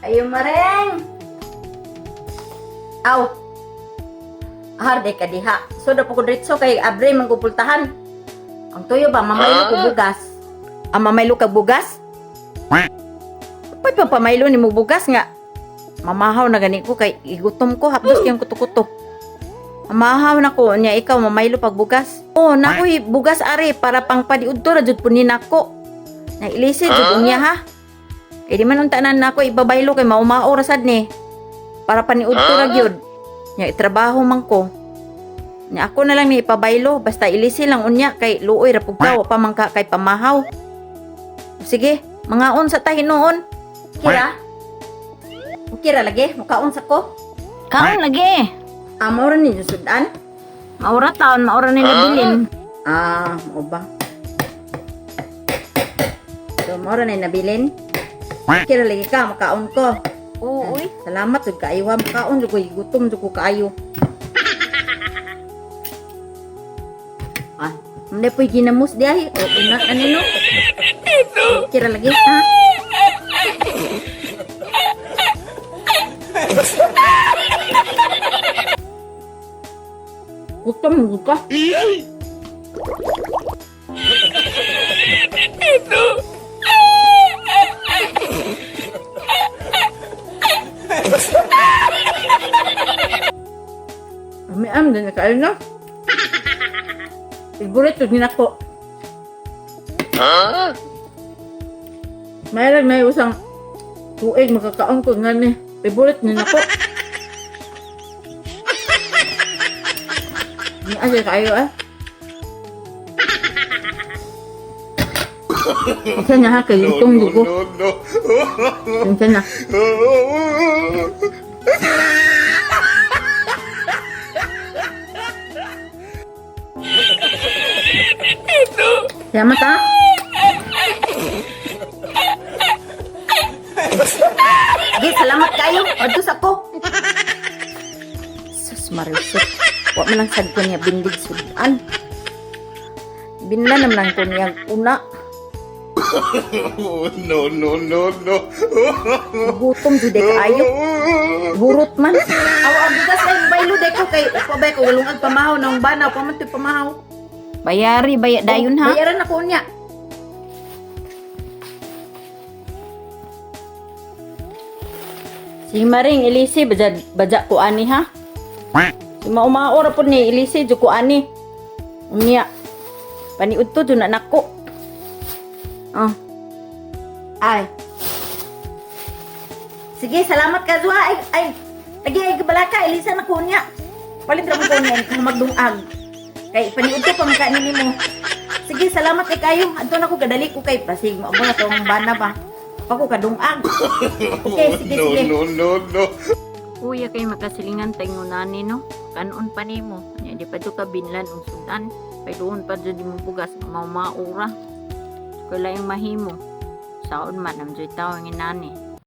Ayo, Mareng! Aw! Ahar, day ka diha. So, da po ko diretso kay abre manggupultahan. Ang tuyo ba, mamaylo ko bugas. Ang mamaylo ka bugas? Pa'y pampamaylo ni mo bugas nga. Mamahaw na gani ko kay igutom ko, hapdos kayong kuto-kuto. Mamahaw na ko niya ikaw mamaylo pag bugas. Oh, nakoy bugas are para pang padiudto ra jud po ni nako. Nailisi jud unya ha. Kay di man unta na nako ibabaylo kay maumao ra sad ni. Para paniudto ra gyud. Nya itrabaho man ko. Nya ako na lang ni ipabaylo basta ilisi lang unya kay luoy ra pug ka wa pa man ka kay pamahaw. Sige, mangaon sa ta hinuon. Kira? Kira lagi, mukaon sa ko. Kaon lagi. Amo ra ninyo sudan? Maura taon, maura ni nabilin. Ah, mao ba? So, mao ra na nabilin. Kira lagi ka, makaon ko. Oo, uy. Salamat jud kaayo ha, makaon jud ko, gutom jud ko kaayo. Ah, hindi po'y ginamos di ay. O, una kanino. Kira lagi, ha? Gutom jud ka. Amiam din na kaayo na. Favorite jud ni nako. Mayroon may usang tuig makakaon ko nga ni. Favorite ni nako. Ni asa kayo eh. Unsa na ha kay No, itong no, dugo. no, no. Unsa na? Salamat ha. Sige, salamat kayo. Adto sa ko. Sus Marisot. Wa man lang sad ko niya bindig sudan. Binla naman lang ko niya una. No, no, no, no. Gutom jud ay kaayo. Burot man. Aw, ang bugas ay baylo day ko kay pa bay ko walungag pamahaw nang banaw pa man to'y pamahaw. Bayari, baya dayon ha. Bayaran ako niya. Si Maring Elise, baja, baja ko ani ha. Si maumaora po ni Elise, jud ko ani. Unya. Paniud to, jud na nako. Ah. Ay. Sige, salamat ka, Zua. Ay, ay. Lagi ay kabalaka, Elisa na ko niya. Palit ra mo ko niya, kung magdungag. Kay paniud to pa makanin nimo. Sige, salamat kay kayo. Adto na ko kadali ko kay pasig mo na tong bana ba. Pa ko kadungag. Okay, sige, No, sige. no, no, no. Kuya kay makasilingan tay ngunani no. Kanon pa nimo. Nya di pa jud ka binlan og sudan. Pailuon pa jud imong bugas mao maura. Kay laing mahimo. Saon man am jud tawo nga nani.